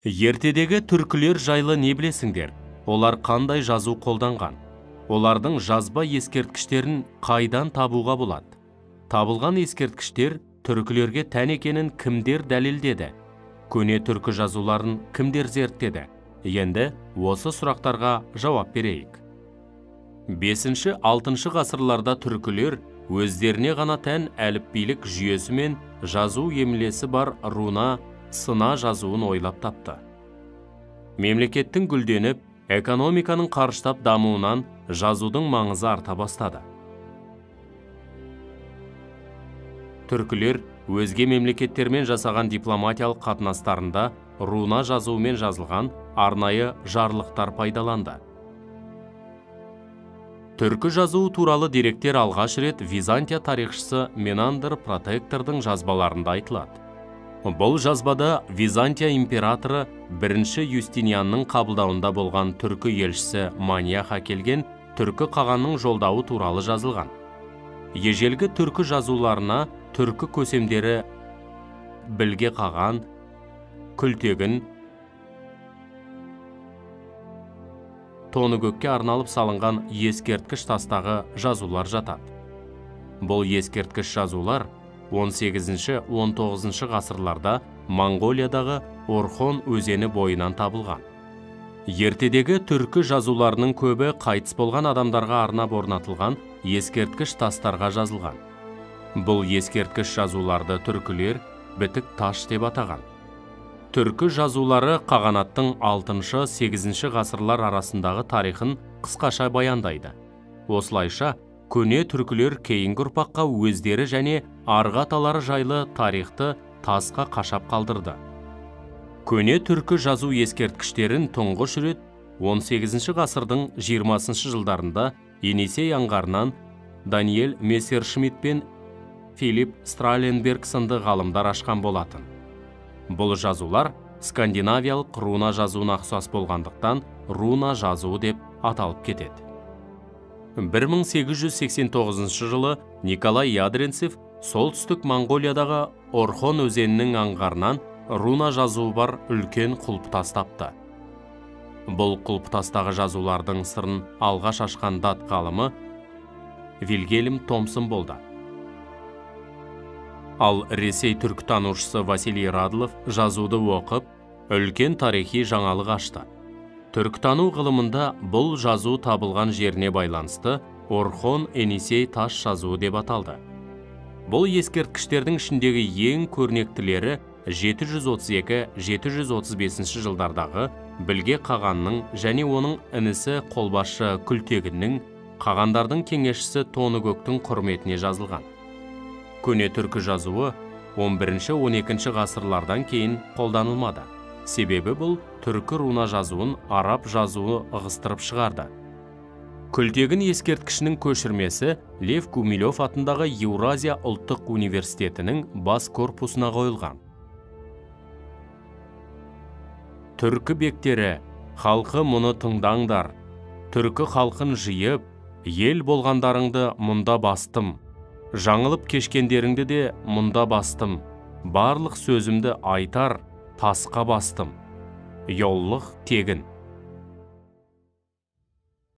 Ертедегі түркілер жайлы не білесіңдер? Олар қандай жазу қолданған? Олардың жазба ескерткіштерін қайдан табуға болады? Табылған ескерткіштер түркілерге тән екенін кімдер дәлелдеді? Көне түркі жазуларын кімдер зерттеді? Енді осы сұрақтарға жауап берейік. 5-6 ғасырларда түркілер өздеріне ғана тән әліпбилік жүйесі мен жазу емлесі бар руна, сына жазуын ойлап тапты. Мемлекеттің гүлденіп, экономиканың қарыштап дамуынан жазудың маңызы арта бастады. Түркілер өзге мемлекеттермен жасаған дипломатиялық қатынастарында руна жазуымен жазылған арнайы жарлықтар пайдаланды. Түркі жазуы туралы деректер алғаш рет Византия тарихшысы Менандр Протектордың жазбаларында айтылады. Бұл жазбада Византия императоры 1 Юстинианның қабылдауында болған түркі елшісі Маниях әкелген түркі қағанның жолдауы туралы жазылған. Ежелгі түркі жазуларына түркі көсемдері Білге қаған, Күлтегін, Тоныкөкке арналып салынған ескерткіш тастағы жазулар жатады. Бұл ескерткіш жазулар 18-19 ғасырларда Моңғолиядағы Орхон өзені бойынан табылған. Ертедегі түркі жазуларының көбі қайтыс болған адамдарға арнап орнатылған ескерткіш тастарға жазылған. Бұл ескерткіш жазуларды түркілер бітік таш деп атаған. Түркі жазулары қағанаттың 6-8 ғасырлар арасындағы тарихын қысқаша баяндайды. Осылайша, көне түркілер кейінгі ұрпаққа өздері және арғы аталары жайлы тарихты тасқа қашап қалдырды. Көне түркі жазу ескерткіштерін тұңғыш рет 18 ғасырдың 20 жылдарында Енисей аңғарынан Даниэль Мессершмитт пен Филипп Страленберг сынды ғалымдар ашқан болатын. Бұл жазулар скандинавиялық руна жазуына ұқсас болғандықтан руна жазуы деп аталып кетеді. 1889 жылы Николай Ядренцев солтүстік Моңғолиядағы Орхон өзенінің аңғарынан руна жазуы бар үлкен құлпытас тапты. Бұл құлпытастағы жазулардың сырын алғаш ашқан дат ғалымы Вильгельм Томсон болды. Ал Ресей түркітанушысы Василий Радлов жазуды оқып, үлкен тарихи жаңалық ашты. Түркітану ғылымында бұл жазу табылған жеріне байланысты Орхон-Енисей тас жазуы деп аталды. Бұл ескерткіштердің ішіндегі ең көрнектілері 732-735 жылдардағы Білге қағанның және оның інісі қолбасшы Күлтегіннің, қағандардың кеңесшісі Тоныкөктің құрметіне жазылған. Көне түркі жазуы 11-12 ғасырлардан кейін қолданылмады. Себебі бұл түркі руна жазуын араб жазуы ығыстырып шығарды. Күлтегін ескерткішінің көшірмесі Лев Гумилев атындағы Еуразия ұлттық университетінің бас корпусына қойылған. Түркі бектері, халқы мұны тыңдаңдар. Түркі халқын жиып, ел болғандарыңды мұнда бастым. Жаңылып кешкендеріңді де мұнда бастым. Барлық сөзімді айтар, тасқа бастым. Йоллық тегін.